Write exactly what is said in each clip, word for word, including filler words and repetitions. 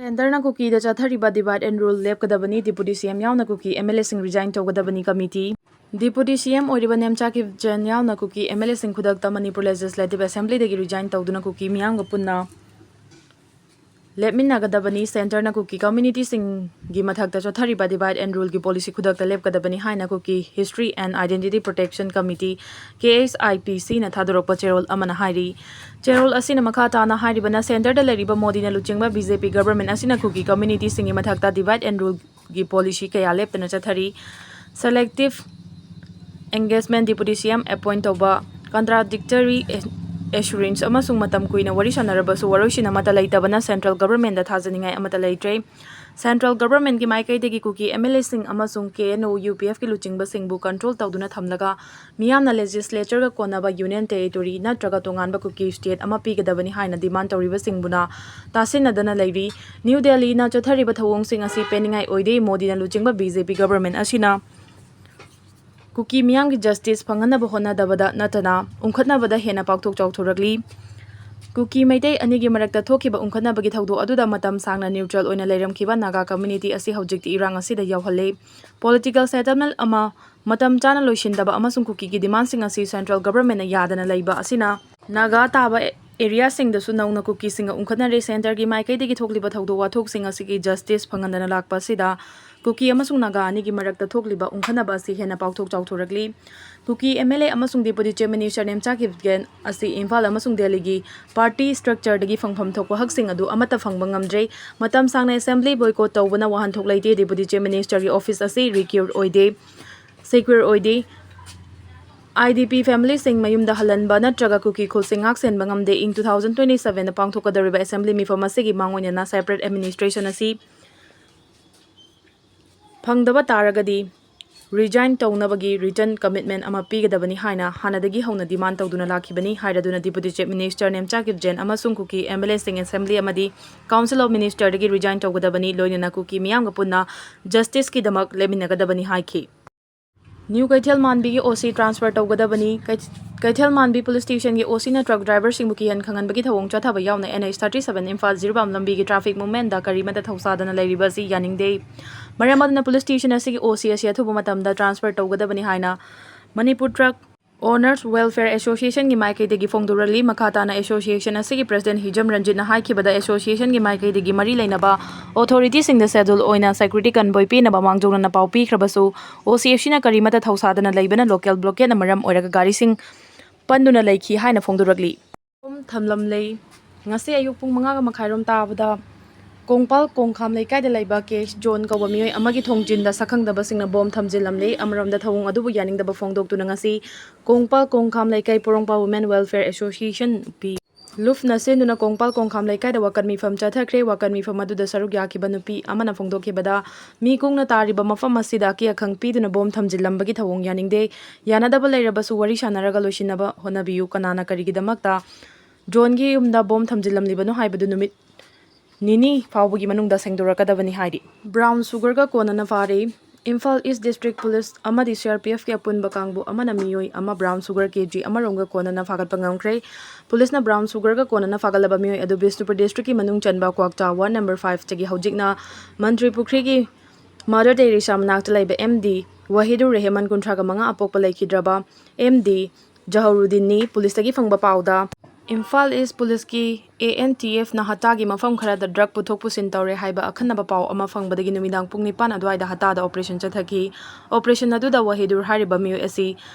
Centreꯅ ꯀꯨꯀꯤꯗ ꯆꯠꯊꯔꯤꯕ divide and rule ꯂꯦꯞꯀꯗꯕꯅꯤ, Deputy CM ꯌꯥꯎꯅ ꯀꯨꯀꯤ MLAꯁꯤꯡ resign ꯇꯧꯒꯗꯕꯅꯤ committee꯫ Deputy CM ꯑꯣꯏꯔꯤꯕ ꯅꯦꯝꯆꯥ ꯀꯤꯞꯖꯦꯟ ꯌꯥꯎꯅ ꯀꯨꯀꯤ MLAꯁꯤꯡ ꯈꯨꯗꯛꯇ Manipur Legislative Assemblyꯗꯒꯤ resign ꯇꯧꯗꯨꯅ ꯀꯨꯀꯤ ꯃꯤꯌꯥꯝꯒ ꯄꯨꯟꯅ ꯂꯦꯞꯃꯤꯟꯅꯒꯗꯕꯅꯤ꯫ Centreꯅ ꯀꯨꯀꯤ communityꯁꯤꯡꯒꯤ ꯃꯊꯛꯇ ꯆꯠꯊꯔꯤꯕ divide and ruleꯒꯤ policy ꯈꯨꯗꯛꯇ ꯂꯦꯞꯀꯗꯕꯅꯤ ꯍꯥꯏꯅ ꯀꯨꯀꯤ History and Identity Protection Committee, KHIPCꯅ ꯊꯥꯗꯣꯔꯛꯄ ꯆꯦꯔꯣꯜ ꯑꯃꯅ ꯍꯥꯏꯔꯤ꯫ ꯆꯦꯔꯣꯜ ꯑꯁꯤꯅ ꯃꯈꯥ ꯇꯥꯅ ꯍꯥꯏꯔꯤꯕꯅ, centreꯗ ꯂꯩꯔꯤꯕ ꯃꯣꯗꯤꯅ ꯂꯨꯆꯤꯡꯕ BJP government ꯑꯁꯤꯅ ꯀꯨꯀꯤ communityꯁꯤꯡꯒꯤ ꯃꯊꯛꯇ divide and ruleꯒꯤ policy ꯀꯌꯥ ꯂꯦꯞꯇꯅ ꯆꯠꯊꯔꯤ꯫ Selective engagement, Deputy CM appoint ꯇꯧꯕ, contradictory assurance ꯑꯃꯁꯨꯡ ꯃꯇꯝ ꯀꯨꯏꯅ ꯋꯥꯔꯤ ꯁꯥꯟꯅꯔꯕꯁꯨ ꯋꯥꯔꯣꯏꯁꯤꯟ ꯑꯃꯠꯇ ꯂꯩꯇꯕꯅ central governmentꯗ ꯊꯥꯖꯅꯤꯡꯉꯥꯏ ꯑꯃꯠꯇ ꯂꯩꯇ꯭ꯔꯦ꯫ Central governmentꯀꯤ ꯃꯥꯏꯀꯩꯗꯒꯤ ꯀꯨꯀꯤ MLAꯁꯤꯡ ꯑꯃꯁꯨꯡ KNO UPFꯀꯤ ꯂꯨꯆꯤꯡꯕꯁꯤꯡꯕꯨ control ꯇꯧꯗꯨꯅ ꯊꯝꯂꯒ ꯃꯤꯌꯥꯝꯅ legislatureꯒ ꯀꯣꯟꯅꯕ union territory ꯅꯠꯇ꯭ꯔꯒ ꯇꯣꯉꯥꯟꯕ ꯀꯨꯀꯤ state ꯑꯃ ꯄꯤꯒꯗꯕꯅꯤ ꯍꯥꯏꯅ demand ꯇꯧꯔꯤꯕꯁꯤꯡꯕꯨꯅ ꯇꯥꯁꯤꯟꯅꯗꯅ ꯂꯩꯔꯤ꯫ New Delhiꯅ ꯆꯠꯊꯔꯤꯕ ꯊꯧꯑꯣꯡꯁꯤꯡ ꯑꯁꯤ ꯄꯦꯟꯅꯤꯡꯉꯥꯏ ꯑꯣꯏꯗꯦ꯫ ꯃꯣꯗꯤꯅ ꯂꯨꯆꯤꯡꯕ BJP government ꯑꯁꯤꯅ ꯀꯨꯀꯤ ꯃꯤꯌꯥꯝꯒꯤ justice ꯐꯪꯍꯟꯅꯕ ꯍꯣꯠꯅꯗꯕꯗ ꯅꯠꯇꯅ ꯎꯪꯈꯠꯅꯕꯗ ꯍꯦꯟꯅ ꯄꯥꯛꯊꯣꯛ ꯆꯥꯎꯊꯣꯔꯛꯂꯤ꯫ ꯀꯨꯀꯤ ꯃꯩꯇꯩ ꯑꯅꯤꯒꯤ ꯃꯔꯛꯇ ꯊꯣꯛꯈꯤꯕ ꯎꯪꯈꯠꯅꯕꯒꯤ ꯊꯧꯗꯣꯛ ꯑꯗꯨꯗ ꯃꯇꯝ ꯁꯥꯡꯅ neutral ꯑꯣꯏꯅ ꯂꯩꯔꯝꯈꯤꯕ ꯅꯥꯒꯥ community ꯑꯁꯤ ꯍꯧꯖꯤꯛꯇꯤ ꯏꯔꯥꯡ ꯑꯁꯤꯗ ꯌꯥꯎꯍꯜꯂꯦ꯫ Political settlement ꯑꯃ ꯃꯇꯝ ꯆꯥꯅ ꯂꯣꯏꯁꯤꯟꯗꯕ ꯑꯃꯁꯨꯡ ꯀꯨꯀꯤꯒꯤ demandꯁꯤꯡ ꯑꯁꯤ central governmentꯅ ꯌꯥꯗꯅ ꯂꯩꯕ ꯑꯁꯤꯅ ꯅꯥꯒꯥ ꯇꯥꯕ areaꯁꯤꯡꯗꯁꯨ ꯅꯧꯅ ꯀꯨꯀꯤꯁꯤꯡꯒ ꯎꯪꯈꯠꯅꯔꯦ꯫ Centreꯒꯤ ꯃꯥꯏꯀꯩꯗꯒꯤ ꯊꯣꯛꯂꯤꯕ ꯊꯧꯗꯣꯛ ꯋꯥꯊꯣꯛꯁꯤꯡ ꯑꯁꯤꯒꯤ justice ꯐꯪꯍꯟꯗꯅ ꯂꯥꯛꯄ ꯑꯁꯤꯗ ꯀꯨꯀꯤ ꯑꯃꯁꯨꯡ ꯅꯥꯒꯥ ꯑꯅꯤꯒꯤ ꯃꯔꯛꯇ ꯊꯣꯛꯂꯤꯕ ꯎꯪꯈꯠꯅꯕ ꯑꯁꯤ ꯍꯦꯟꯅ ꯄꯥꯛꯊꯣꯛ ꯆꯥꯎꯊꯣꯔꯛꯂꯤ꯫ ꯀꯨꯀꯤ MLA ꯑꯃꯁꯨꯡ Deputy Chief Minister Nemcha Kipgen ꯑꯁꯤ ꯏꯝꯐꯥꯜ ꯑꯃꯁꯨꯡ ꯗꯦꯜꯂꯤꯒꯤ party structureꯗꯒꯤ ꯐꯪꯐꯝ ꯊꯣꯛꯄ ꯍꯛꯁꯤꯡ ꯑꯗꯨ ꯑꯃꯠꯇ ꯐꯪꯕ ꯉꯝꯗ꯭ꯔꯦ꯫ ꯃꯇꯝ ꯁꯥꯡꯅ assembly boycott ꯇꯧꯕꯅ ꯋꯥꯍꯟꯊꯣꯛ ꯂꯩꯇꯦ꯫ Deputy Chief Ministerꯒꯤ office ꯑꯁꯤ recruit ꯑꯣꯏꯗꯦ꯫ Secure ꯑꯣꯏꯗꯦ꯫ IDP familyꯁꯤꯡ ꯃꯌꯨꯝꯗ ꯍꯜꯍꯟꯕ ꯅꯠꯇ꯭ꯔꯒ ꯀꯨꯀꯤ ꯈꯨꯜꯁꯤꯡ ꯉꯥꯛ ꯁꯦꯟꯕ ꯉꯝꯗꯦ꯫ ꯏꯪ two thousand twenty sevenꯗ ꯄꯥꯡꯊꯣꯛꯀꯗꯧꯔꯤꯕ assembly ꯃꯤꯐꯝ ꯑꯁꯤꯒꯤ ꯃꯥꯡꯑꯣꯏꯅꯅ separate administration ꯑꯁꯤ ꯐꯪꯗꯕ ꯇꯥꯔꯒꯗꯤ resign ꯇꯧꯅꯕꯒꯤ written commitment ꯑꯃ ꯄꯤꯒꯗꯕꯅꯤ ꯍꯥꯏꯅ ꯍꯥꯟꯅꯗꯒꯤ ꯍꯧꯅ demand ꯇꯧꯗꯨꯅ ꯂꯥꯛꯈꯤꯕꯅꯤ ꯍꯥꯏꯔꯗꯨꯅ Deputy Chief Minister ꯅꯦꯝꯆꯥ ꯀꯤꯞꯖꯦꯟ ꯑꯃꯁꯨꯡ ꯀꯨꯀꯤ MLAꯁꯤꯡ assembly ꯑꯃꯗꯤ Council of Ministerꯗꯒꯤ resign ꯇꯧꯒꯗꯕꯅꯤ, ꯂꯣꯏꯅꯅ ꯀꯨꯀꯤ ꯃꯤꯌꯥꯝꯒ ꯄꯨꯟꯅ justiceꯀꯤꯗꯃꯛ ꯂꯦꯞꯃꯤꯟꯅꯒꯗꯕꯅꯤ ꯍꯥꯏꯈꯤ꯫ ꯅ꯭ꯌꯨ ꯀꯩꯊꯦꯜ ꯃꯥꯟꯕꯤꯒꯤ ꯑꯣ ꯁꯤ ꯇ꯭ꯔꯥꯟꯁꯐꯔ ꯇꯧꯒꯗꯕꯅꯤ꯫ ꯀꯩ-, ꯀꯩꯊꯦꯜ ꯃꯥꯟꯕꯤ ꯄꯨꯂꯤꯁ ꯁ꯭ꯇꯦꯁꯟꯒꯤ ꯑꯣ ꯁꯤꯅ ꯇ꯭ꯔꯛ ꯗ꯭ꯔꯥꯏꯚꯔꯁꯤꯡꯕꯨ ꯀꯤꯍꯟ ꯈꯪꯍꯟꯕꯒꯤ ꯊꯧꯑꯣꯡ ꯆꯠꯊꯕ ꯌꯥꯎꯅ N H thirty seven Imphal Jiribam ꯂꯝꯕꯤꯒꯤ ꯇ꯭ꯔꯥꯐꯤꯛ ꯃꯨꯞꯃꯦꯟꯗ ꯀꯔꯤꯃꯠꯇ ꯊꯧꯁꯥꯗꯅ ꯂꯩꯔꯤꯕ ꯑꯁꯤ ꯌꯥꯅꯤꯡꯗꯦ꯫ ꯃꯔꯝ ꯑꯗꯨꯅ ꯄꯨꯂꯤꯁ ꯁ꯭ꯇꯦꯁꯟ ꯑꯁꯤꯒꯤ ꯑꯣ ꯁꯤ ꯑꯁꯤ ꯑꯊꯨꯕ ꯃꯇꯝꯗ ꯇ꯭ꯔꯥꯟꯁꯐꯔ ꯇꯧꯒꯗꯕꯅꯤ ꯍꯥꯏꯅ ꯃꯅꯤꯄꯨꯔ ꯇ꯭ꯔꯛ ꯑꯣꯅꯔꯁ ꯋꯦꯜꯐꯦꯌꯔ ꯑꯦꯁꯣꯁꯤꯌꯦꯁꯟꯒꯤ ꯃꯥꯏꯀꯩꯗꯒꯤ ꯐꯣꯡꯗꯣꯔꯛꯂꯤ꯫ ꯃꯈꯥ ꯇꯥꯅ ꯑꯦꯁꯣꯁꯤꯌꯦꯁꯟ ꯑꯁꯤꯒꯤ ꯄ꯭ꯔꯁꯤꯗꯦꯟ ꯍꯤꯖꯝ ꯔꯟꯖꯤꯠꯅ ꯍꯥꯏꯈꯤꯕꯗ, ꯑꯦꯁꯣꯁꯤꯌꯦꯁꯟꯒꯤ ꯃꯥꯏꯀꯩꯗꯒꯤ ꯃꯔꯤ ꯂꯩꯅꯕ ꯑꯣꯊꯣꯔꯤꯇꯤꯁꯤꯡꯗ ꯁꯦꯗꯨꯜ ꯑꯣꯏꯅ ꯁꯦꯀ꯭ꯌꯨꯔꯤꯇꯤ ꯀꯟꯚꯣꯏ ꯄꯤꯅꯕ ꯃꯥꯡꯖꯧꯅꯅ ꯄꯥꯎ ꯄꯤꯈ꯭ꯔꯕꯁꯨ, ꯑꯣ ꯁꯤ ꯑꯦꯐ ꯁꯤꯅ ꯀꯔꯤꯃꯠꯇ ꯊꯧꯁꯥꯗꯅ ꯂꯩꯕꯅ ꯂꯣꯀꯦꯜ ꯕ꯭ꯂꯣꯀꯦꯠꯅ ꯃꯔꯝ ꯑꯣꯏꯔꯒ ꯒꯥꯔꯤꯁꯤꯡ ꯄꯟꯗꯨꯅ ꯂꯩꯈꯤ ꯍꯥꯏꯅ ꯐꯣꯡꯗꯣꯔꯛꯂꯤ꯫ ꯊꯝꯂꯝꯂꯦ꯫ ꯉꯁꯤ ꯑꯌꯨꯛ ꯄꯨꯡ ꯃꯉꯥꯒ ꯃꯈꯥꯏꯔꯣꯝ ꯇꯥꯕꯗ ꯀꯣꯡꯄꯥꯜ ꯀꯣꯡꯈꯥꯝ ꯂꯩꯀꯥꯏꯗ ꯂꯩꯕ ꯀꯦ ꯖꯣꯟ ꯀꯧꯕ ꯃꯤꯑꯣꯏ ꯑꯃꯒꯤ ꯊꯣꯡꯖꯤꯟꯗ ꯁꯛꯈꯪꯗꯕꯁꯤꯡꯅ ꯕꯣꯝ ꯊꯝꯖꯤꯜꯂꯝꯂꯦ꯫ ꯑꯃꯔꯣꯝꯗ ꯊꯧꯑꯣꯡ ꯑꯗꯨꯕꯨ ꯌꯥꯅꯤꯡꯗꯕ ꯐꯣꯡꯗꯣꯛꯇꯨꯅ ꯉꯁꯤ ꯀꯣꯡꯄꯥꯜ ꯀꯣꯡꯈꯥꯝ ꯂꯩꯀꯥꯏ ꯄꯣꯔꯣꯝꯄꯥ ꯋꯨꯃꯦꯟ ꯋꯦꯜꯐꯤꯌꯔ ꯑꯦꯁꯣꯁꯤꯌꯦꯁꯟ ꯄꯤ ꯂꯨꯐꯅ ꯁꯤꯟꯗꯨꯅ ꯀꯣꯡꯄꯥꯜ ꯀꯣꯡꯈꯥꯝ ꯂꯩꯀꯥꯏꯗ ꯋꯥꯀꯠ ꯃꯤꯐꯝ ꯆꯠꯊꯈ꯭ꯔꯦ꯫ ꯋꯥꯀꯠ ꯃꯤꯐꯝ ꯑꯗꯨꯗ ꯁꯔꯨꯛ ꯌꯥꯈꯤꯕ ꯅꯨꯄꯤ ꯑꯃꯅ ꯐꯣꯡꯗꯣꯛꯈꯤꯕꯗ, ꯃꯤ ꯀꯨꯡꯅ ꯇꯥꯔꯤꯕ ꯃꯐꯝ ꯑꯁꯤꯗ ꯑꯀꯤ ꯑꯈꯪ ꯄꯤꯗꯨꯅ ꯕꯣꯝ ꯊꯝꯖꯤꯜꯂꯝꯕꯒꯤ ꯊꯧꯑꯣꯡ ꯌꯥꯅꯤꯡꯗꯦ꯫ ꯌꯥꯅꯗꯕ ꯂꯩꯔꯕꯁꯨ ꯋꯥꯔꯤ ꯁꯥꯟꯅꯔꯒ ꯂꯣꯏꯁꯤꯟꯅꯕ ꯍꯣꯠꯅꯕꯤꯌꯨ꯫ ꯀꯅꯥꯅ ꯀꯔꯤꯒꯤꯗꯃꯛꯇ ꯖꯣꯟꯒꯤ ꯌꯨꯝꯗ ꯕꯣꯝ ꯊꯝꯖꯤꯜꯂꯝꯂꯤꯕꯅꯣ ꯍꯥꯏꯕꯗꯨ ꯅꯨꯃꯤꯠ ꯅꯤꯅꯤ ꯐꯥꯎꯕꯒꯤ ꯃꯅꯨꯡꯗ ꯁꯦꯡꯗꯣꯔꯛꯀꯗꯕꯅꯤ ꯍꯥꯏꯔꯤ꯫ ꯕ꯭ꯔꯥꯎꯟ ꯁꯨꯒꯔꯒ ꯀꯣꯟꯅꯅ ꯐꯥꯔꯦ꯫ ꯏꯝꯐꯥꯜ ꯏꯁ ꯗꯤꯁꯇ꯭ꯔꯤꯛ ꯄꯨꯂꯤꯁ ꯑꯃꯗꯤ ꯁꯤ ꯑꯥꯔ ꯄꯤ ꯑꯦꯐꯀꯤ ꯑꯄꯨꯟꯕ ꯀꯥꯡꯕꯨ ꯑꯃꯅ ꯃꯤꯑꯣꯏ ꯑꯃ ꯕ꯭ꯔꯥꯎꯟ ꯁꯨꯒꯔ ꯀꯦ ꯖꯤ ꯑꯃꯔꯣꯝꯒ ꯀꯣꯟꯅꯅ ꯐꯥꯒꯠꯄ ꯉꯝꯈ꯭ꯔꯦ꯫ ꯄꯨꯂꯤꯁꯅ ꯕ꯭ꯔꯥꯎꯟ ꯁꯨꯒꯔꯒ ꯀꯣꯟꯅꯅ ꯐꯥꯒꯠꯂꯕ ꯃꯤꯑꯣꯏ ꯑꯗꯨ ꯕꯤꯁꯅꯨꯄꯨꯔ ꯗꯤꯁꯇ꯭ꯔꯤꯛꯀꯤ ꯃꯅꯨꯡ ꯆꯟꯕ ꯀ꯭ꯋꯥꯛꯆꯥ ꯋꯥꯔꯗ ꯅꯝꯕꯔ ꯐꯥꯏꯚꯇꯒꯤ ꯍꯧꯖꯤꯛꯅ ꯃꯟꯇ꯭ꯔꯤ ꯄꯨꯈ꯭ꯔꯤꯒꯤ ꯃꯥꯗꯔ ꯇꯦꯔꯦꯁꯥ ꯃꯅꯥꯛꯇ ꯂꯩꯕ ꯑꯦꯝ ꯗꯤ ꯋꯥꯍꯤꯗꯨꯔ ꯔꯦꯍꯃꯟ, ꯀꯨꯟꯊ꯭ꯔꯥꯒ ꯃꯉꯥ, ꯑꯄꯣꯛꯄ ꯂꯩꯈꯤꯗ꯭ꯔꯕ ꯑꯦꯝ ꯗꯤ ꯖꯍꯧꯔꯨꯗꯤꯟꯅꯤ꯫ ꯄꯨꯂꯤꯁꯇꯒꯤ ꯐꯪꯕ ꯄꯥꯎꯗ, ꯏꯝꯐꯥꯜ ꯏꯁ ꯄꯨꯂꯤꯁꯀꯤ ꯑꯦ ꯑꯦꯟ ꯇꯤ ꯑꯦꯐꯅ ꯍꯠꯇꯥꯒꯤ ꯃꯐꯝ ꯈꯔꯗ ꯗ꯭ꯔꯒ ꯄꯨꯊꯣꯛ ꯄꯨꯁꯤꯟ ꯇꯧꯔꯦ ꯍꯥꯏꯕ ꯑꯈꯟꯅꯕ ꯄꯥꯎ ꯑꯃ ꯐꯪꯕꯗꯒꯤ ꯅꯨꯃꯤꯗꯥꯡ ꯄꯨꯡ ꯅꯤꯄꯥꯟ ꯑꯗꯨꯋꯥꯏꯗ ꯍꯠꯇꯥꯗ ꯑꯣꯄꯔꯦꯁꯟ ꯆꯠꯊꯈꯤ꯫ ꯑꯣꯄꯔꯦꯁꯟ ꯑꯗꯨꯗ ꯋꯥꯍꯤꯗꯨꯔ ꯍꯥꯏꯔꯤꯕ ꯃꯤꯑꯣꯏ ꯑꯁꯤ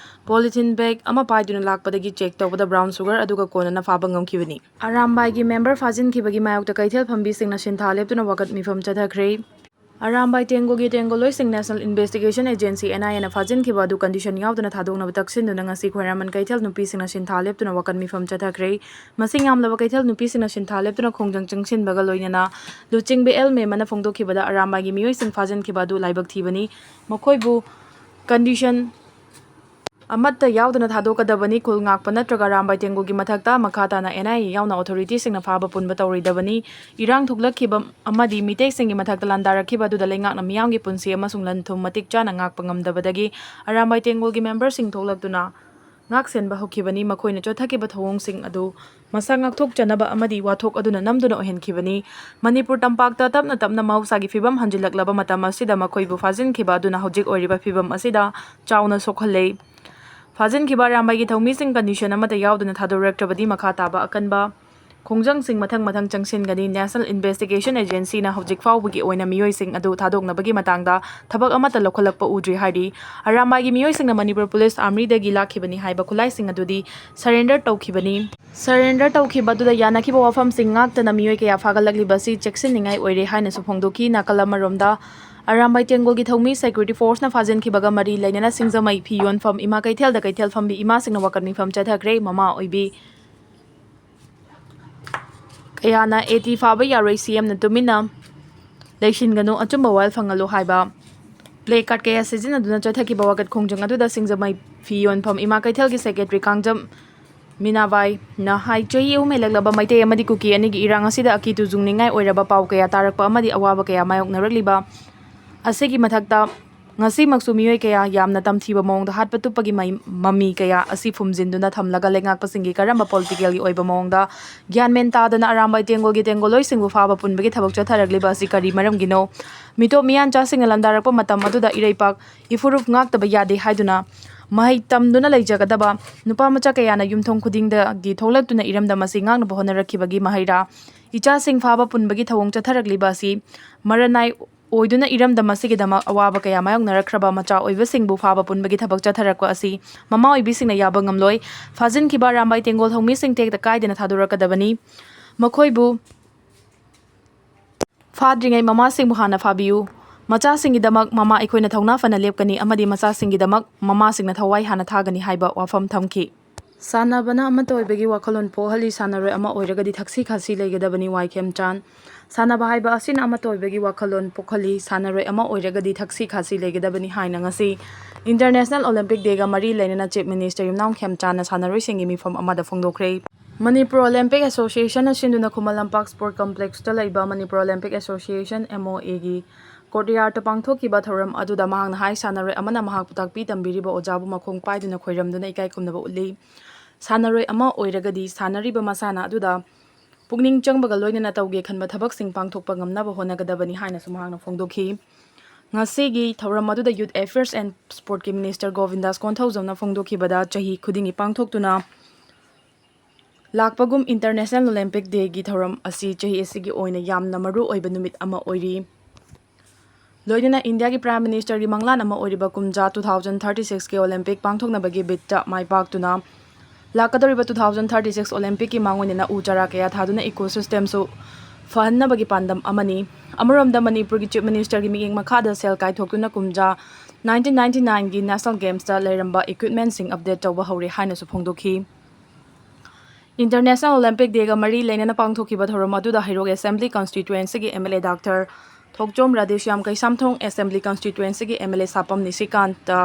ꯄꯣꯂꯤꯊꯤꯟ ꯕꯦꯒ ꯑꯃ ꯄꯥꯏꯗꯨꯅ ꯂꯥꯛꯄꯗꯒꯤ ꯆꯦꯛ ꯇꯧꯕꯗ ꯕ꯭ꯔꯥꯎꯟ ꯁꯨꯒꯔ ꯑꯗꯨꯒ ꯀꯣꯟꯅꯅ ꯐꯥꯕ ꯉꯝꯈꯤꯕꯅꯤ꯫ ꯑꯔꯥꯝꯕꯥꯏꯒꯤ ꯃꯦꯝꯕꯔ ꯐꯥꯖꯤꯟꯈꯤꯕꯒꯤ ꯃꯥꯌꯣꯛꯇ ꯀꯩꯊꯦꯜ ꯐꯝꯕꯤꯁꯤꯡꯅ ꯁꯤꯟꯊꯥ ꯂꯦꯞꯇꯨꯅ ꯋꯥꯀꯠ ꯃꯤꯐꯝ ꯆꯠꯊꯈ꯭ꯔꯦ꯫ ꯑꯔꯥꯝꯕꯥꯏ ꯇꯦꯡꯒꯣꯒꯤ ꯇꯦꯡꯒꯣꯂꯣꯏꯁꯤꯡ national investigation agency, N I ꯑꯦꯅ ꯐꯥꯖꯤꯟꯈꯤꯕ ꯑꯗꯨ ꯀꯟꯗꯤꯁꯟ ꯌꯥꯎꯗꯅ ꯊꯥꯗꯣꯛꯅꯕ ꯇꯛꯁꯤꯟꯗꯨꯅ ꯉꯁꯤ ꯈ꯭ꯋꯥꯏꯔꯝꯕꯟ ꯀꯩꯊꯦꯜ ꯅꯨꯄꯤꯁꯤꯡꯅ ꯁꯤꯟꯊꯥ ꯂꯦꯞꯇꯨꯅ ꯋꯥꯀꯠ ꯃꯤꯐꯝ ꯆꯠꯊꯈ꯭ꯔꯦ꯫ ꯃꯁꯤꯡ ꯌꯥꯝꯂꯕ ꯀꯩꯊꯦꯜ ꯅꯨꯄꯤꯁꯤꯡꯅ ꯁꯤꯟꯊꯥ ꯂꯦꯞꯇꯨꯅ ꯈꯣꯡꯖꯪ ꯆꯪꯁꯤꯟꯕꯒ ꯂꯣꯏꯅꯅ ꯂꯨꯆꯤꯡꯕꯤ ꯑꯦꯜ ꯃꯦꯃꯅ ꯐꯣꯡꯗꯣꯛꯈꯤꯕꯗ, ꯑꯔꯥꯝꯕꯥꯏꯒꯤ ꯃꯤꯑꯣꯏꯁꯤꯡ ꯐꯥꯖꯤꯟꯈꯤꯕ ꯑꯗꯨ ꯂꯥꯏꯕꯛ ꯊꯤꯕꯅꯤ꯫ ꯃꯈꯣꯏꯕꯨ ꯀꯟꯗꯤꯁꯟ ꯑꯃꯠꯇ ꯌꯥꯎꯗꯅ ꯊꯥꯗꯣꯛꯀꯗꯕꯅꯤ꯫ ꯈꯨꯜ ꯉꯥꯛꯄ ꯅꯠꯇ꯭ꯔꯒ ꯑꯔꯥꯝꯕꯥꯏ ꯇꯦꯡꯒꯣꯜꯒꯤ ꯃꯊꯛꯇ ꯃꯈꯥ ꯇꯥꯅ ꯑꯦꯟ ꯑꯥꯏ ꯑꯦ ꯌꯥꯎꯅ ꯑꯣꯊꯣꯔꯤꯇꯤꯁꯤꯡꯅ ꯐꯥꯕ ꯄꯨꯟꯕ ꯇꯧꯔꯣꯏꯗꯕꯅꯤ꯫ ꯏꯔꯥꯡ ꯊꯣꯛꯂꯛꯈꯤꯕ ꯑꯃꯗꯤ ꯃꯤꯇꯩꯁꯤꯡꯒꯤ ꯃꯊꯛꯇ ꯂꯥꯟꯗꯥꯔꯛꯈꯤꯕ ꯑꯗꯨꯗ ꯂꯩꯉꯥꯛꯅ ꯃꯤꯌꯥꯝꯒꯤ ꯄꯨꯟꯁꯤ ꯑꯃꯁꯨꯡ ꯂꯟ ꯊꯨꯝ ꯃꯇꯤꯛ ꯆꯥꯅ ꯉꯥꯛꯄ ꯉꯝꯗꯕꯗꯒꯤ ꯑꯔꯥꯝꯕꯥꯏ ꯇꯦꯡꯒꯣꯜꯒꯤ ꯃꯦꯝꯕꯔꯁꯤꯡ ꯊꯣꯛꯂꯛꯇꯨꯅ ꯉꯥꯛ ꯁꯦꯟꯕ ꯍꯧꯈꯤꯕꯅꯤ꯫ ꯃꯈꯣꯏꯅ ꯆꯠꯊꯈꯤꯕ ꯊꯧꯑꯣꯡꯁꯤꯡ ꯑꯗꯨ ꯃꯁꯥ ꯉꯥꯛꯊꯣꯛꯆꯅꯕ ꯑꯃꯗꯤ ꯋꯥꯊꯣꯛ ꯑꯗꯨꯅ ꯅꯝꯗꯨꯅ ꯑꯣꯏꯍꯟꯈꯤꯕꯅꯤ꯫ ꯃꯅꯤꯄꯨꯔ ꯇꯝꯄꯥꯛꯇ ꯇꯞꯅ ꯇꯞꯅ ꯃꯍꯧꯁꯥꯒꯤ ꯐꯤꯕꯝ ꯍꯟꯖꯤꯜꯂꯛꯂꯕ ꯃꯇꯝ ꯑꯁꯤꯗ ꯃꯈꯣꯏꯕꯨ ꯐꯥꯖꯤꯟꯈꯤꯕ ꯑꯗꯨꯅ ꯍꯧꯖꯤꯛ ꯑꯣꯏꯔꯤꯕ ꯐꯤꯕꯝ ꯑꯁꯤꯗ ꯆꯥꯎꯅ ꯁꯣꯛꯍꯜꯂꯦ꯫ ꯐꯥꯖꯤꯟꯈꯤꯕ ꯑꯔꯥꯝꯕꯥꯏꯒꯤ ꯊꯧꯃꯤꯁꯤꯡ ꯀꯟꯗꯤꯁꯟ ꯑꯃꯠꯇ ꯌꯥꯎꯗꯅ ꯊꯥꯗꯣꯔꯛꯇ꯭ꯔꯕꯗꯤ ꯃꯈꯥ ꯇꯥꯕ ꯑꯀꯟꯕ ꯈꯣꯡꯖꯪꯁꯤꯡ ꯃꯊꯪ ꯃꯊꯪ ꯆꯪꯁꯤꯟꯒꯅꯤ꯫ ꯅꯦꯁꯅꯦꯜ ꯏꯟꯚꯦꯁꯇꯤꯒꯦꯁꯟ ꯑꯦꯖꯦꯟꯁꯤꯅ ꯍꯧꯖꯤꯛ ꯐꯥꯎꯕꯒꯤ ꯑꯣꯏꯅ ꯃꯤꯑꯣꯏꯁꯤꯡ ꯑꯗꯨ ꯊꯥꯗꯣꯛꯅꯕꯒꯤ ꯃꯇꯥꯡꯗ ꯊꯕꯛ ꯑꯃꯠꯇ ꯂꯧꯈꯠꯂꯛꯄ ꯎꯗ꯭ꯔꯤ ꯍꯥꯏꯔꯤ꯫ ꯑꯔꯥꯝꯕꯥꯏꯒꯤ ꯃꯤꯑꯣꯏꯁꯤꯡꯅ ꯃꯅꯤꯄꯨꯔ ꯄꯨꯂꯤꯁ ꯑꯥꯔꯃꯤꯗꯒꯤ ꯂꯥꯛꯈꯤꯕꯅꯤ ꯍꯥꯏꯕ ꯈꯨꯠꯂꯥꯏꯁꯤꯡ ꯑꯗꯨꯗꯤ ꯁꯔꯦꯟꯗꯔ ꯇꯧꯈꯤꯕꯅꯤ꯫ ꯁꯔꯦꯟꯗꯔ ꯇꯧꯈꯤꯕ ꯑꯗꯨꯗ ꯌꯥꯅꯈꯤꯕ ꯋꯥꯐꯝꯁꯤꯡ ꯉꯥꯛꯇꯅ ꯃꯤꯑꯣꯏ ꯀꯌꯥ ꯐꯥꯒꯠꯂꯛꯂꯤꯕ ꯑꯁꯤ ꯆꯦꯛꯁꯤꯟꯅꯤꯡꯉꯥꯏ ꯑꯣꯏꯔꯦ ꯍꯥꯏꯅꯁꯨ ꯐꯣꯡꯗꯣꯛꯈꯤ꯫ ꯅꯥꯀꯜ ꯑꯃꯔꯣꯝꯗ, ꯑꯔꯥꯝꯕꯥꯏ ꯇꯦꯡꯒꯣꯜꯒꯤ ꯊꯧꯃꯤ ꯁꯦꯀ꯭ꯌꯨꯔꯤꯇꯤ ꯐꯣꯔꯁꯅ ꯐꯥꯖꯤꯟꯈꯤꯕꯒ ꯃꯔꯤ ꯂꯩꯅꯅ ꯁꯤꯡꯖꯃꯩ ꯐꯤ ꯌꯣꯟꯐꯝ ꯏꯃꯥ ꯀꯩꯊꯦꯜꯗ ꯀꯩꯊꯦꯜ ꯐꯝꯕꯤ ꯏꯃꯥꯁꯤꯡꯅ ꯋꯥꯀꯠ ꯃꯤꯐꯝ ꯆꯠꯊꯈ꯭ꯔꯦ꯫ ꯃꯃꯥ ꯑꯣꯏꯕꯤ ꯀꯌꯥꯅ ꯑꯦ ꯇꯤ ꯐꯥꯕ ꯌꯥꯔꯣꯏ, ꯁꯤ ꯑꯦꯝꯅ ꯇꯨꯃꯤꯟꯅ ꯂꯩꯁꯤꯟꯒꯅꯨ, ꯑꯆꯨꯝꯕ ꯋꯥꯌꯦꯜ ꯐꯪꯍꯜꯂꯨ ꯍꯥꯏꯕ ꯄ꯭ꯂꯦ ꯀꯥꯔꯗ ꯀꯌꯥ ꯁꯤꯖꯤꯟꯅꯗꯨꯅ ꯆꯠꯊꯈꯤꯕ ꯋꯥꯀꯠ ꯈꯣꯡꯖꯪ ꯑꯗꯨꯗ ꯁꯤꯡꯖꯃꯩ ꯐꯤ ꯌꯣꯟꯐꯝ ꯏꯃꯥ ꯀꯩꯊꯦꯜꯒꯤ ꯁꯦꯀ꯭ꯔꯦꯇꯔꯤ ꯀꯥꯡꯖꯝ ꯃꯤꯅꯥꯕꯥꯏꯅ ꯍꯥꯏ, ꯆꯍꯤ ꯑꯍꯨꯝ ꯍꯦꯜꯂꯛꯂꯕ ꯃꯩꯇꯩ ꯑꯃꯗꯤ ꯀꯨꯀꯤ ꯑꯅꯤꯒꯤ ꯏꯔꯥꯡ ꯑꯁꯤꯗ ꯑꯀꯤ ꯇꯨꯖꯨꯡꯅꯤꯡꯉꯥꯏ ꯑꯣꯏꯔꯕ ꯄꯥꯎ ꯀꯌꯥ ꯇꯥꯔꯛꯄ ꯑꯃꯗꯤ ꯑꯋꯥꯕ ꯀꯌꯥ ꯃꯥꯌꯣꯛꯅꯔꯛꯂꯤꯕ ꯑꯁꯤꯒꯤ ꯃꯊꯛꯇ ꯉꯁꯤꯃꯛꯁꯨ ꯃꯤꯑꯣꯏ ꯀꯌꯥ ꯌꯥꯝꯅ ꯇꯝꯊꯤꯕ ꯃꯑꯣꯡꯗ ꯍꯥꯠꯄ ꯇꯨꯞꯄꯒꯤ ꯃꯩ-, ꯃꯃꯤ ꯀꯌꯥ ꯑꯁꯤ ꯐꯨꯝꯖꯤꯟꯗꯨꯅ ꯊꯝꯂꯒ ꯂꯩꯉꯥꯛꯄꯁꯤꯡꯒꯤ ꯀꯔꯝꯕ ꯄꯣꯂꯤꯇꯤꯀꯦꯜꯒꯤ ꯑꯣꯏꯕ ꯃꯑꯣꯡꯗ ꯒ꯭ꯌꯥꯟ ꯃꯦꯟ ꯇꯥꯗꯅ ꯑꯔꯥꯝꯕꯥꯏ ꯇꯦꯡꯒꯣꯜꯒꯤ ꯇꯦꯡꯒꯣꯜꯂꯣꯏꯁꯤꯡꯕꯨ ꯐꯥꯕ ꯄꯨꯟꯕꯒꯤ ꯊꯕꯛ ꯆꯠꯊꯔꯛꯂꯤꯕ ꯑꯁꯤ ꯀꯔꯤ ꯃꯔꯝꯒꯤꯅꯣ? ꯃꯤꯇꯣꯞ ꯃꯤꯌꯥꯟꯆꯥꯁꯤꯡꯅ ꯂꯥꯟꯗꯥꯔꯛꯄ ꯃꯇꯝ ꯑꯗꯨꯗ ꯏꯔꯩꯄꯥꯛ ꯏꯐꯨꯔꯨꯞ ꯉꯥꯛꯇꯕ ꯌꯥꯗꯦ ꯍꯥꯏꯗꯨꯅ ꯃꯍꯩ ꯇꯝꯗꯨꯅ ꯂꯩꯖꯒꯗꯕ ꯅꯨꯄꯥ ꯃꯆꯥ ꯀꯌꯥꯅ ꯌꯨꯝꯊꯣꯡ ꯈꯨꯗꯤꯡꯗꯒꯤ ꯊꯣꯛꯂꯛꯇꯨꯅ ꯏꯔꯝꯗꯝ ꯑꯁꯤ ꯉꯥꯛꯅꯕ ꯍꯣꯠꯅꯔꯛꯈꯤꯕꯒꯤ ꯃꯍꯩꯔꯥ? ꯏꯆꯥꯁꯤꯡ ꯐꯥꯕ ꯄꯨꯟꯕꯒꯤ ꯊꯧꯑꯣꯡ ꯆꯠꯊꯔꯛꯂꯤꯕ ꯑꯁꯤ ꯃꯔꯅꯥꯏ ꯑꯣꯏꯗꯨꯅ ꯏꯔꯝꯗꯝ ꯑꯁꯤꯒꯤꯗꯃꯛ ꯑꯋꯥꯕ ꯀꯌꯥ ꯃꯥꯌꯣꯛꯅꯔꯛꯈ꯭ꯔꯕ ꯃꯆꯥ ꯑꯣꯏꯕꯁꯤꯡꯕꯨ ꯐꯥꯕ ꯄꯨꯟꯕꯒꯤ ꯊꯕꯛ ꯆꯠꯊꯔꯛꯄ ꯑꯁꯤ ꯃꯃꯥ ꯑꯣꯏꯕꯤꯁꯤꯡꯅ ꯌꯥꯕ ꯉꯝꯂꯣꯏ꯫ ꯐꯥꯖꯤꯟꯈꯤꯕ ꯑꯔꯥꯝꯕꯥꯏ ꯇꯦꯡꯒꯣꯜ ꯊꯧꯃꯤꯁꯤꯡ ꯇꯦꯛꯇ ꯀꯥꯏꯗꯅ ꯊꯥꯗꯣꯔꯛꯀꯗꯕꯅꯤ꯫ ꯃꯈꯣꯏꯕꯨ ꯐꯥꯗ꯭ꯔꯤꯉꯩ ꯃꯃꯥꯁꯤꯡꯕꯨ ꯍꯥꯟꯅ ꯐꯥꯕꯤꯌꯨ꯫ ꯃꯆꯥꯁꯤꯡꯒꯤꯗꯃꯛ ꯃꯃꯥ ꯑꯩꯈꯣꯏꯅ ꯊꯧꯅꯥ ꯐꯅ ꯂꯦꯞꯀꯅꯤ ꯑꯃꯗꯤ ꯃꯆꯥꯁꯤꯡꯒꯤꯗꯃꯛ ꯃꯃꯥꯁꯤꯡꯅ ꯊꯋꯥꯏ ꯍꯥꯟꯅ ꯊꯥꯒꯅꯤ ꯍꯥꯏꯕ ꯋꯥꯐꯝ ꯊꯝꯈꯤ꯫ ꯁꯥꯟꯅꯕꯅ ꯑꯃꯠꯇ ꯑꯣꯏꯕꯒꯤ ꯋꯥꯈꯜꯂꯣꯟ ꯄꯣꯛꯍꯜꯂꯤ꯫ ꯁꯥꯟꯅꯔꯣꯏ ꯑꯃ ꯑꯣꯏꯔꯒꯗꯤ ꯊꯛꯁꯤ ꯈꯥꯁꯤ ꯂꯩꯒꯗꯕꯅꯤ꯫ ꯋꯥꯏ ꯈꯦꯝꯆꯥꯟ꯫ ꯁꯥꯟꯅꯕ ꯍꯥꯏꯕ ꯑꯁꯤꯅ ꯑꯃꯠꯇ ꯑꯣꯏꯕꯒꯤ ꯋꯥꯈꯜꯂꯣꯟ ꯄꯣꯛꯍꯜꯂꯤ꯫ ꯁꯥꯟꯅꯔꯣꯏ ꯑꯃ ꯑꯣꯏꯔꯒꯗꯤ ꯊꯛꯁꯤ ꯈꯥꯁꯤ ꯂꯩꯒꯗꯕꯅꯤ ꯍꯥꯏꯅ ꯉꯁꯤ International Olympic Day ꯒ ꯃꯔꯤ ꯂꯩꯅꯅ Chief Minister ꯌꯨꯝꯅꯥꯝ ꯈꯦꯝꯆꯥꯟꯅ ꯁꯥꯟꯅꯔꯣꯏꯁꯤꯡꯒꯤ ꯃꯤꯐꯝ ꯑꯃꯗ ꯐꯣꯡꯗꯣꯛꯈ꯭ꯔꯦ꯫ ꯃꯅꯤꯄꯨꯔ Olympic Association ꯅ ꯁꯤꯟꯗꯨꯅ ꯈꯨꯃꯟ ꯂꯝꯄꯥꯛ Sport Complex ꯇ ꯂꯩꯕ Manipur Olympic Association, M O A ꯒꯤ courtyard ꯇ ꯄꯥꯡꯊꯣꯛꯈꯤꯕ ꯊꯧꯔꯝ ꯑꯗꯨꯗ ꯃꯍꯥꯛꯅ ꯍꯥꯏ, ꯁꯥꯟꯅꯔꯣꯏ ꯑꯃꯅ ꯃꯍꯥꯛꯄꯨ ꯇꯥꯛꯄꯤ ꯇꯝꯕꯤꯔꯤꯕ ꯑꯣꯖꯥꯕꯨ ꯃꯈꯣꯡ ꯄꯥꯏꯗꯨꯅ ꯈꯣꯏꯔꯝꯗꯨꯅ ꯏꯀꯥꯏ ꯈꯨꯝꯅꯕ ꯎꯠꯂꯤ꯫ ꯁꯥꯟꯅꯔꯣꯏ ꯑꯃ ꯑꯣꯏꯔꯒꯗꯤ ꯁꯥꯟꯅꯔꯤꯕ ꯃꯁꯥꯟꯅ ꯑꯗꯨꯗ ꯄꯨꯛꯅꯤꯡ ꯆꯪꯕꯒ ꯂꯣꯏꯅꯅ ꯇꯧꯒꯦ ꯈꯟꯕ ꯊꯕꯛꯁꯤꯡ ꯄꯥꯡꯊꯣꯛꯄ ꯉꯝꯅꯕ ꯍꯣꯠꯅꯒꯗꯕꯅꯤ ꯍꯥꯏꯅꯁꯨ ꯃꯍꯥꯛꯅ ꯐꯣꯡꯗꯣꯛꯈꯤ꯫ ꯉꯁꯤꯒꯤ ꯊꯧꯔꯝ ꯑꯗꯨꯗ Youth Affairs and Sport ꯀꯤ Minister ꯒꯣꯕꯤꯟꯗꯥꯁ ꯀꯣꯟꯊꯧꯖꯝꯅ ꯐꯣꯡꯗꯣꯛꯈꯤꯕꯗ, ꯆꯍꯤ ꯈꯨꯗꯤꯡꯒꯤ ꯄꯥꯡꯊꯣꯛꯇꯨꯅ ꯂꯥꯛꯄꯒꯨꯝ International Olympic Day ꯒꯤ ꯊꯧꯔꯝ ꯑꯁꯤ ꯆꯍꯤ ꯑꯁꯤꯒꯤ ꯑꯣꯏꯅ ꯌꯥꯝꯅ ꯃꯔꯨ ꯑꯣꯏꯕ ꯅꯨꯃꯤꯠ ꯑꯃ ꯑꯣꯏꯔꯤ꯫ ꯂꯣꯏꯅꯅ ꯏꯟꯗꯤꯌꯥꯒꯤ Prime Minister ꯒꯤ ꯃꯪꯂꯥꯟ ꯑꯃ ꯑꯣꯏꯔꯤꯕ ꯀꯨꯝꯖꯥ two thousand thirty six ꯀꯤ Olympic ꯄꯥꯡꯊꯣꯛꯅꯕꯒꯤ bid ꯇ ꯃꯥꯏ ꯄꯥꯛꯇꯨꯅ ꯂꯥꯛꯀꯗꯧꯔꯤꯕ two thousand thirty six Olympic ꯀꯤ ꯃꯥꯡꯑꯣꯏꯅꯅ ꯎ ꯆꯥꯔꯥ ꯀꯌꯥ ꯊꯥꯗꯨꯅ ecosystem ꯁꯨ ꯐꯍꯟꯅꯕꯒꯤ ꯄꯥꯟꯗꯝ ꯑꯃꯅꯤ꯫ ꯑꯃꯔꯣꯝꯗ ꯃꯅꯤꯄꯨꯔꯒꯤ Chief Minister ꯒꯤ ꯃꯤꯠꯌꯦꯡ ꯃꯈꯥꯗ ꯁꯦꯜ ꯀꯥꯏꯊꯣꯛꯇꯨꯅ ꯀꯨꯝꯖꯥ nineteen ninety nine ꯒꯤ National Games ꯇ ꯂꯩꯔꯝꯕ equipment ꯁꯤꯡ update ꯇꯧꯕ ꯍꯧꯔꯦ ꯍꯥꯏꯅꯁꯨ ꯐꯣꯡꯗꯣꯛꯈꯤ꯫ International Olympic Day ꯒ ꯃꯔꯤ ꯂꯩꯅꯅ ꯄꯥꯡꯊꯣꯛꯈꯤꯕ ꯊꯧꯔꯝ ꯑꯗꯨꯗ ꯍꯩꯔꯣꯛ Assembly Constituency ꯒꯤ M L A Doctor Thokchom Radheshyam, Keishamthong Assembly Constituency ꯒꯤ M L A ꯁꯥꯄꯝ ꯅꯤꯁꯤꯀꯥꯟꯇ,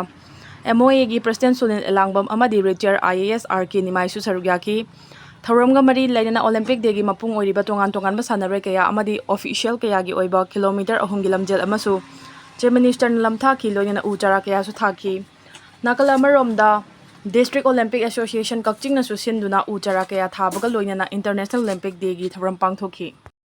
M O A ꯒꯤ President ꯁꯨꯅꯤꯜ ꯑꯦꯂꯥꯡꯕꯝ ꯑꯃꯗꯤ Retired I A S R K ꯅꯤꯃꯥꯏꯁꯨ ꯁꯔꯨꯛ ꯌꯥꯈꯤ꯫ ꯊꯧꯔꯝꯒ ꯃꯔꯤ ꯂꯩꯅꯅ Olympic Day ꯒꯤ ꯃꯄꯨꯡ ꯑꯣꯏꯔꯤꯕ ꯇꯣꯉꯥꯟ ꯇꯣꯉꯥꯟꯕ ꯁꯥꯟꯅꯔꯣꯏ ꯀꯌꯥ ꯑꯃꯗꯤ official ꯀꯌꯥꯒꯤ ꯑꯣꯏꯕ kilometre ꯑꯍꯨꯝꯒꯤ ꯂꯝꯖꯦꯜ ꯑꯃꯁꯨ Chief Minister ꯅ ꯂꯝꯊꯥꯈꯤ, ꯂꯣꯏꯅꯅ ꯎ ꯆꯥꯔꯥ ꯀꯌꯥꯁꯨ ꯊꯥꯈꯤ꯫ ꯅꯥꯀꯜ ꯑꯃꯔꯣꯝꯗ, District Olympic Association ꯀꯛꯆꯤꯡꯅꯁꯨ ꯁꯤꯟꯗꯨꯅ ꯎ ꯆꯥꯔꯥ ꯀꯌꯥ ꯊꯥꯕꯒ ꯂꯣꯏꯅꯅ International Olympic Day ꯒꯤ ꯊꯧꯔꯝ ꯄꯥꯡꯊꯣꯛꯈꯤ꯫